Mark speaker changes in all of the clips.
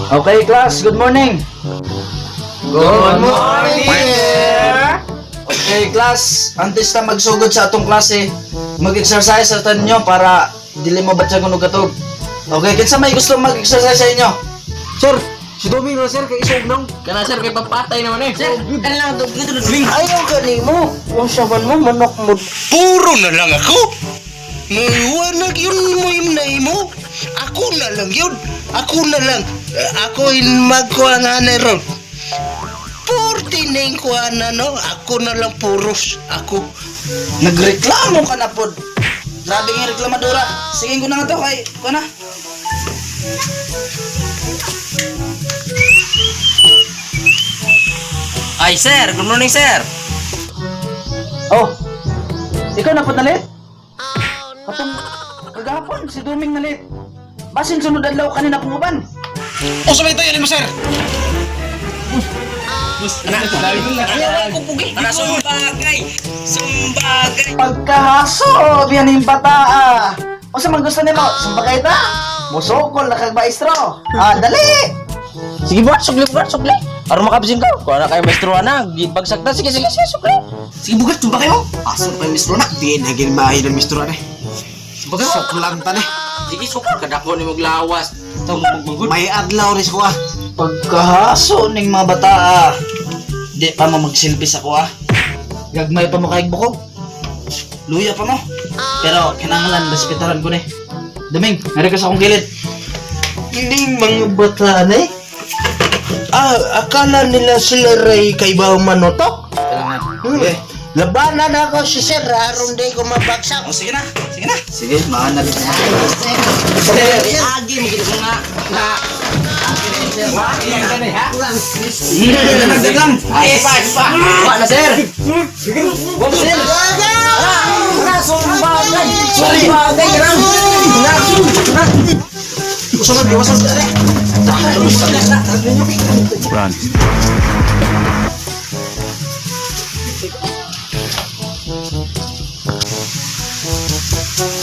Speaker 1: Okay, class, good morning.
Speaker 2: Good morning, sir.
Speaker 1: Okay, class, antes ta magsugod sa atong klase, mag-exercise sa tanyo para dili mo batyagon og katog. Okay, kinsa may gusto mag-exercise sa inyo?
Speaker 2: Sir, si Doming na sir, kay isog nang.
Speaker 3: Kana sir, kay papatay naman eh. Sir, ano lang to?
Speaker 2: Ayaw gani mo. Wasaban mo, manok mo.
Speaker 4: Puro na lang ako. Maliwanag yun mo yung mo. Ako na lang yun. Ako na lang. Eh, ako yung magkuha nga na ron. Purti na yung kuha na no. Ako na lang puros. Ako.
Speaker 1: Nagreklamo ka na pod. Grabe nga reklamadora. Sige ko na nga to kay ko na.
Speaker 3: Ay sir, good morning sir.
Speaker 1: Oh. Ikaw na pod nalit? Katong kagahapon si Duming nalit. Basin sunod adlaw kanina pong uban.
Speaker 4: O sabay tayo mo sir.
Speaker 3: Ayaw ko pugi. Ana sumbagay. Sumbagay.
Speaker 1: Pagkahaso, yan yung bata ah. Unsa man gusto nimo? Sumbagay ta. Musokol na kag maestro. Ah, dali.
Speaker 3: Sige buhat, sukli buhat, sukli. Aron makabisin ka. Kuha na kayo maestro ana, gibagsak ta. Sige, sige, sige, sukli.
Speaker 2: Sige bugat, tumba kayo.
Speaker 4: Asa pa yung mistro na?
Speaker 2: Di na gilmahi ng mistro na eh. Suklan ta na.
Speaker 3: Sige, sukli. Kadako ni maglawas. Tawag mo magmangod.
Speaker 2: May adlaw rin ko ah.
Speaker 1: Pagkahaso ning mga bata ah. Di pa mo magsilbi sa kuha. Gagmay pa mo kay bukog. Luya pa mo. Pero kinahanglan respetaran ko ni. Duming, nari ka sa akong gilid.
Speaker 4: Hindi mga bata na eh. Ah, akala nila sila ray kay ba manotok?
Speaker 1: Kailangan.
Speaker 4: Hmm. Labanan ako si sir, aron di ko mabagsak.
Speaker 1: Oh, sige na. Sige na. Sige, maana din.
Speaker 3: Sir, agi mo gid nga. Nga.
Speaker 1: Dagdag lang.
Speaker 3: Ay, pa, pa. Wa na sir.
Speaker 1: Wa sir.
Speaker 3: Sumbagay. Sumbagay lang.
Speaker 2: Usunod, iwasan.
Speaker 5: Run.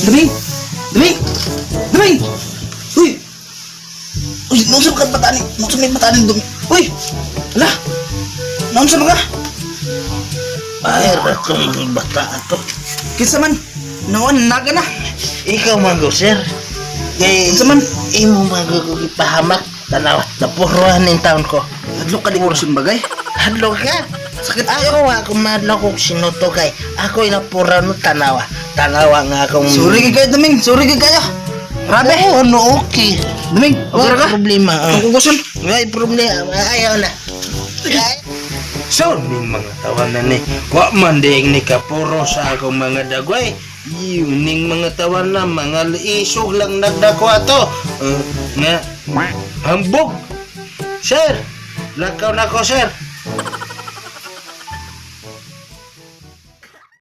Speaker 1: Duming! Duming! Duming! Uy! Uy, naunsa ka bataan ni? Naunsa may bataan ni Duming? Uy! Ala! Naunsa ba ka?
Speaker 4: Ay, ratong mga bata ato.
Speaker 1: Kinsa man? Noon, naga na.
Speaker 4: Ikaw man go, sir. Kay,
Speaker 1: Unsa man?
Speaker 4: Imo man go ko gipahamak. Tanawa, napuruan ning taon ko.
Speaker 1: Hadlok ka di ko bagay.
Speaker 4: Hadlok ka.
Speaker 1: Sakit ayo.
Speaker 4: Ako ako madlok kog sinuto kay ako inapura no tanawa. Tanawa nga akong
Speaker 1: Sorry kay kayo, Duming. Sorry kay kayo. Grabe.
Speaker 4: Oo, no okay.
Speaker 1: Duming, okay
Speaker 4: Wala
Speaker 1: ra ka?
Speaker 4: problema.
Speaker 1: Ang kukuson.
Speaker 4: May problema. Ayaw na. Ay. So, ni mga tawanan ni, wa man diing ni kapuro sa akong mga dagway. Yun ning mga tawanan, mga isog lang nagdako ato. Nga, hambog. Sir, lakaw na ko, sir.